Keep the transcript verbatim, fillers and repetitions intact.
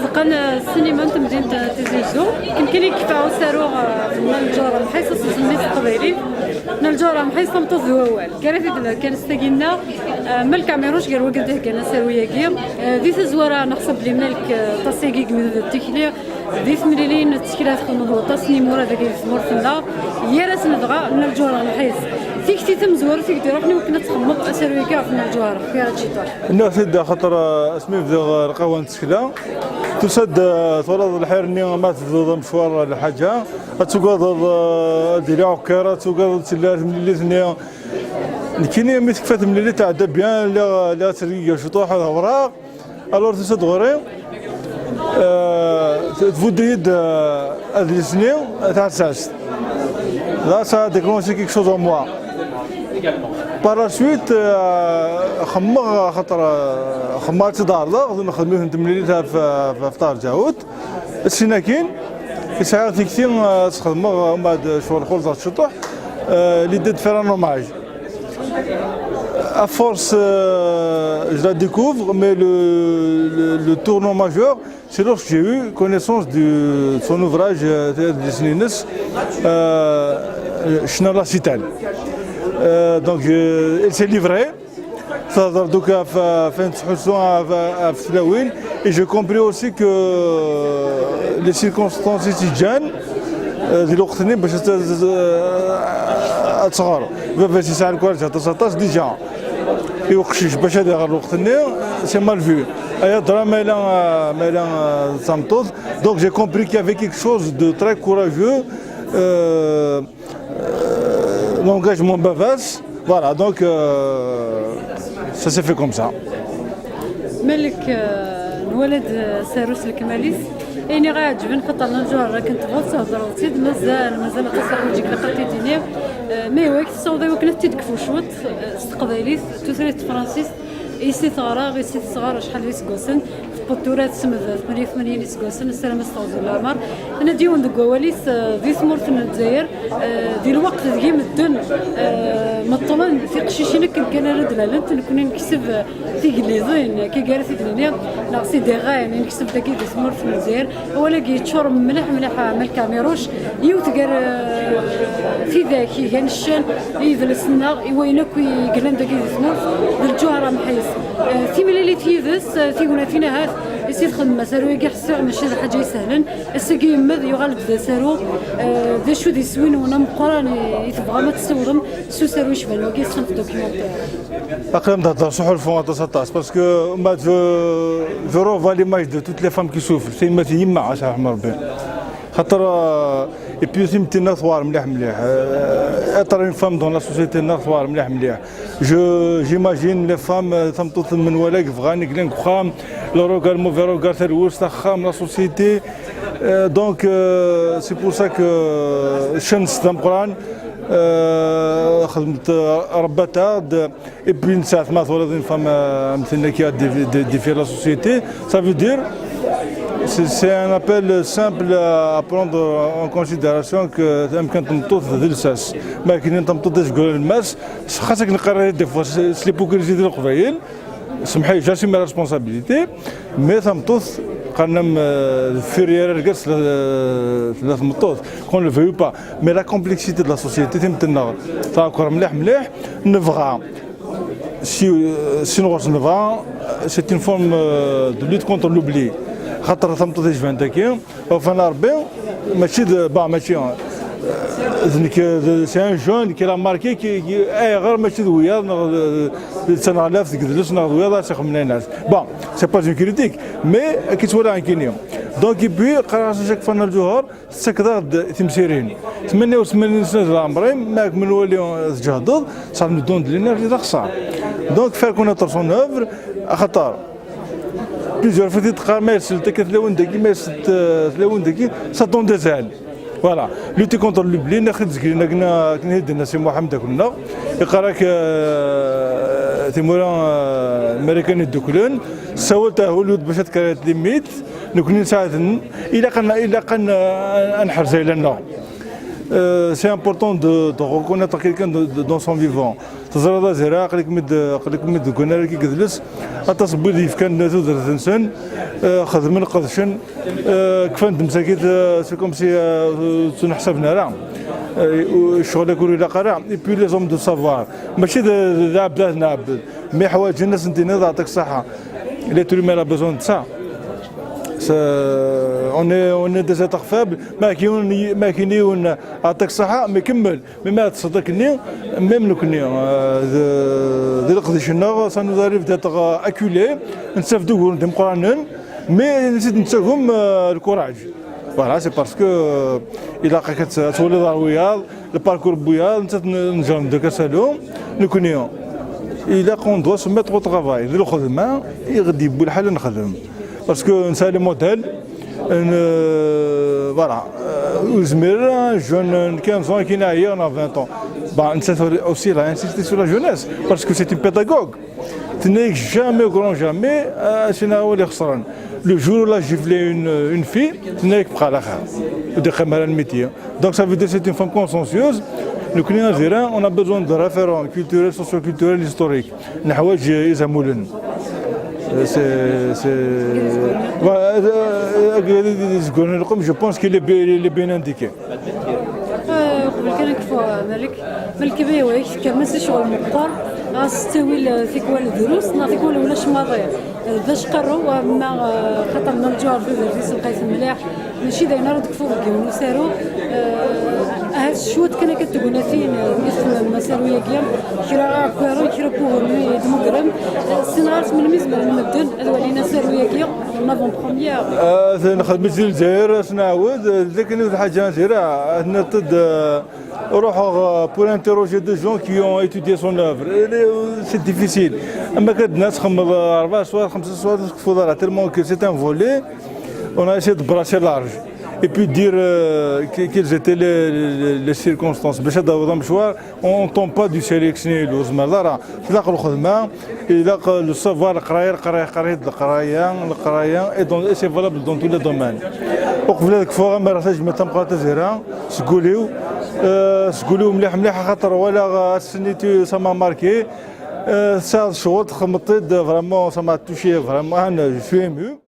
Ẓeqqan ssinima n temdint Tizi Uzzu. Akken kan i yekfa usaru, eh, n Nna Lǧuher Mḥis, asemmi s teqbaylit. Nna Lǧuher Mḥis, tameṭṭut d wawal. Gar-it-id kan s tagi-nneɣ, eh, Malek Ɛmiruc, gar wagad d-iheggan asaru-agi. Eh, di tazwara, neḥseb belli Malek, eh, aṭas-agi deg umedad d tikli, di temlilin d tekla txedmeḍ waṭas n yimura dagi di tmurt-nneɣ. Gar-asen dɣa Nna Lǧuher Mḥis. Tikti tamezwarut i k-d-iruḥen i wakken ad txedmeḍ asaru-agi ɣef Nna Lǧuher, xir ad ciṭuḥ. Nniɣ-t-id axaṭer, eh, asmi bdiɣ, eh, lqahwa n tsekla, tusa-d, eh, twalaḍ lḥir-nni ma tebduḍ amecwar, eh, lḥaǧa, ad tugadeḍ, eh, ad d-iliɣ ukiṛ, ad tugadeḍ tella temlilit-nni. Nekkini mi tekfa temlilit tɛedda bien, lliɣ, lliɣ ttergigiɣ ciṭuḥ, ad hewreɣ. Alors tusa-d ɣur-i, eh, tbudd-iyi-d, eh, adlis-nni, taɛessast. Là, ça a déclenché quelque chose en moi. Par la suite, euh, xemmeɣ, xaṭer, euh, xemmeɣ ad tt-id-ɛerḍeɣ, nexdem yiwet n temlilit ɣef, ɣef, ɣef Ṭaher Ǧaɛut. Sin akin, i sɛiɣ tikti, euh, ad tt-xedmeɣ, umbeɛd, euh, ccɣel xulḍeɣ ciṭuḥ, euh, l'idée de faire un hommage. À force, euh, je la découvre, mais le, le, le tournant majeur, c'est lorsque j'ai eu connaissance de, de son ouvrage, euh, de Disney, euh, Ccna n la Citadelle. Euh, donc, euh, elle s'est livrée. Ça, donc, euh, fait, fait une chanson, euh, fait, euh, fait la win. Et j'ai compris aussi que, euh, les circonstances ici, Jeanne, euh, di lweqt-nni bac ad, euh, ad tɣer. Baba-s yesɛa lkuraǧ aṭas, aṭas, déjà. I uqcic bac ad iɣer lweqt-nni, c'est mal vu. Aya ḍra ma yella, ma yella, euh, d tameṭṭut. Donc j'ai compris qu'il y avait quelque chose de très courageux, euh, euh, l'engagement n baba-s. Voilà, donc, euh, ça s'est fait comme ça. Malek, euh, nwala-d, euh, asaru s lekmal-is. Ayen i ɣ-iɛeǧben, xaṭer Nna Lǧuher akken tebɣuḍ theddreḍ-tt-id, mazal, mazal aṭas n lḥaǧa ilaq ad t-id-iniɣ. Eh, ma iwa-k tessawḍ i wakken ad t-id-kfu cwiṭ, eh, s teqbaylit, tutlayt tefransist, i si teɣra, i si tesɣar acḥal d iseggasen, tewweḍ tura tesmed tmenya u tmanyin iseggasen, nessaram ad s-teɣzu leɛmer. Tenna-d yiwen deg wawal-is, eh, di tmurt n Lezzayer, eh, di lweqt deg i medden, eh, meṭṭlen tiqcicin akken kan ara d-lalent, nekkni nekseb, eh, tigellidin, akka gar-, i d-nini, neɣ si dirayen i nekseb dagi di tmurt n Lezzayer. Awal-agi yeččur mliḥ, mliḥ, a Malek Ɛmiruc, yiwet gar, eh, tidak igan ccan i yidles-nneɣ, i wayen akk i yellan dagi di tmurt, d lǧuher amḥis. Eh, timlilit yid-s, eh, tignatin ahat, i s-txedmem asaru-agi, ḥsiɣ mačči d lḥaǧa isehlen. Ass-agi yemmed, yuɣal-d d asaru, eh, d acu d iswi-nwen ameqqran i, i tebɣam ad tessiwḍem s usaru yecban wagi, s un documentaire? Aql-am d-hedder s uḥulfu aṭas, aṭas, parce que ma je, je revois l'image de toutes les femmes qui souffrent. C'est ma yemma, a Rebbi. Xaṭer, euh, et puis aussi, une femme dans la société, une femme dans la société, je, j'imagine les femmes, euh, tameṭṭut menwala, bɣan, glan, le regard, mauvais regard, c'est le, la société. Euh, donc, euh, c'est pour ça que, euh, chance d'Amqran, euh, خدمت، euh, رباتها. Et puis, une certaine, une femme, euh, qui a défi-, dé-, défié la société. Ça veut dire, c'est, c'est un appel simple à prendre en considération que تمكن تمطوط ذي الساس. ما كاين تمطوط ديش قول الماس. خاصك نقرر des fois, c'est, c'est l'hypocrisie de القبايل. سمحي, j'assume la responsabilité, mais tameṭṭut, قالنا, euh, في ريال القرص ثلاث مطوط, qu'on le veuille ou pas. Mais la complexité de la société, تمتنا, تاكر مليح مليح, نبغى, si, euh, si نغوص نبغى, c'est une forme, euh, de lutte contre l'oubli. خاطر tameṭṭut يجبان تاكي, وفانا ربي, ماشي د-, با, ماشي, euh, c'est un jeune qui l'a marqué, qui, qui, ayɣer mačči d wiyaḍ, neɣ d, d, d taneɣlaft deg idles, neɣ d wiyaḍ, ad s-ixemmen ayen. Bon, c'est pas une critique, mais qui soit là, qui n'est. Donc, et puis, qqareɣ-as chaque fois Nna Lǧuher, tettakkeḍ-aɣ-d timsirin. Tmenya u tmanyin sna d leɛmer-im, ma akken nwali tǧehdeḍ, ça nous donne de l'énergie, d axeṣṣar. Donc, faire connaître son œuvre, axaṭer, plusieurs fois, teqqar ma yesselt akka tlawin dagi, ma yesselt, euh, tlawin dagi, ça donne des ailes. Voilà. Lutter contre l'oubli, neɣ ad zeglen akken, akken i d-yenna Si Muḥend akk-nneɣ. Yeqqar-ak, euh, timura, euh, Marikan idduklen, tessawal Hollywood bac ad tkerrez limit, nekkni nesɛa-ten, ilaq ad, ilaq ad, ad neḥrez ayla-nneɣ. Euh, c'est important de, de reconnaître quelqu'un de, de, dans son vivant. Teẓriḍ a Zira, aql-ikem-id, aql-ikem-id deg unnar-agi n yidles, aṭas n wid yefkan tudert-nsen, eh, xedmen, qedcen, eh, kfan-d msakit, eh, c'est comme si, eh, ur ttneḥsaben ara. Eh, u-, ccɣel-agi ur ilaq ara. Et puis les hommes de savoir, mačči d, d, d aɛebd ad nɛebbed, mi ḥwaǧen ad sen-tiniḍ aɛṭik ṣṣeḥḥa. L'être humain a besoin de ça. C'est, on est, on est des êtres faibles. Ma k-, ma k-, yiwen aɛṭik ṣṣeḥḥa, mais kemmel. Mi ara teṭṭseḍ akkenni, même nekkni, euh, d, d leqdic-nneɣ, ça nous arrive d'être, euh, acculés, nettaf-d uguren d imeqqranen, mais nsi-d nettagem, euh, le courage. Voilà, c'est parce que, euh, ilaq-ak ad t-, ad twaliḍ ɣer wiyaḍ, le parcours n wiyaḍ, nettat n-, nǧer-d akka salu, nekkni, ilaq on doit se mettre au travail, d lxedma i ɣ-d-yewwi lḥal ad nexdem. Parce que nesɛa les modèles, euh, voilà, euh, ur zmireɣ ara, un jeune de quinze ans qui n'a rien à vingt ans. Bah, aussi, il a insisté sur la jeunesse, parce que c'est une pédagogue. Tenna-yak jamais, au grand jamais, euh, c'est un awal ixesren. Le jour où elle a giflé une, une fille, tenna-yak bqa à la. Ou des camarades métier. Donc ça veut dire que c'est une femme consciencieuse. Le client, on a besoin de référents culturels, socio-culturels, historiques. Neḥwaǧ izamulen. C'est, c'est, voilà, euh, euh, je pense qu'il est bien, il est bien indiqué. Qbel kan ad kfuɣ Malek, Malek Ibayaw, ak-tekker ma si ccɣel meqqer, ɣas ttawil, eh, tikwal drus neɣ tikwal ulac maḍi. Eh, d acqarrew, ama, eh, xaṭer Nna Lǧuher tudert-is lqayet mliḥ, mačči d ayen ara d-kfuḍ deg yiwen usaru. Eh, ahat cwiṭ kan akka n tegnatin, eh, i txemmem asaru-agi, kra aɛekkaru, kra n wuguren i d-tmegrem. Eh, ssineɣ ɣer-s melmi zemren medden ad walin asaru-agi en avant-première. Nxeddem-itt di Lezzayer, ad s-nɛawed, d akken d lḥaǧa n tira, ad nniḍ-d, eh, ruḥeɣ, eh, pour interroger des gens qui ont étudié son œuvre. Et les, c'est difficile. Ama kan ad txemmeḍ, eh, rebɛa swayeɛ, xemsa swayeɛ, ur tekfuḍ ara, tellement que c'est un volet, on a essayé de brasser large. Et puis dire, euh, que-, quelles étaient les, les, les circonstances. Bac ad d-tawiḍ amecwar, on tombe pas du ciel, ur tezmireḍ ara. Tlaq lxedma, ilaq le savoir, leqraya, leqraya, leqraya, leqraya, leqraya, et, dans, et c'est valable dans tous les domaines. Uqbel ad kfuɣ, ad m-rreɣ tajmilt tameqqrant a Zira, seg wul-iw, euh, seg wul-iw mliḥ mliḥ, axaṭer walaɣ, euh, ass-nni tu, ça m'a marqué. Euh, tesɛiḍ ccɣel, txedmeḍ-t-id, vraiment, ça m'a touché, vraiment, ah, je suis ému.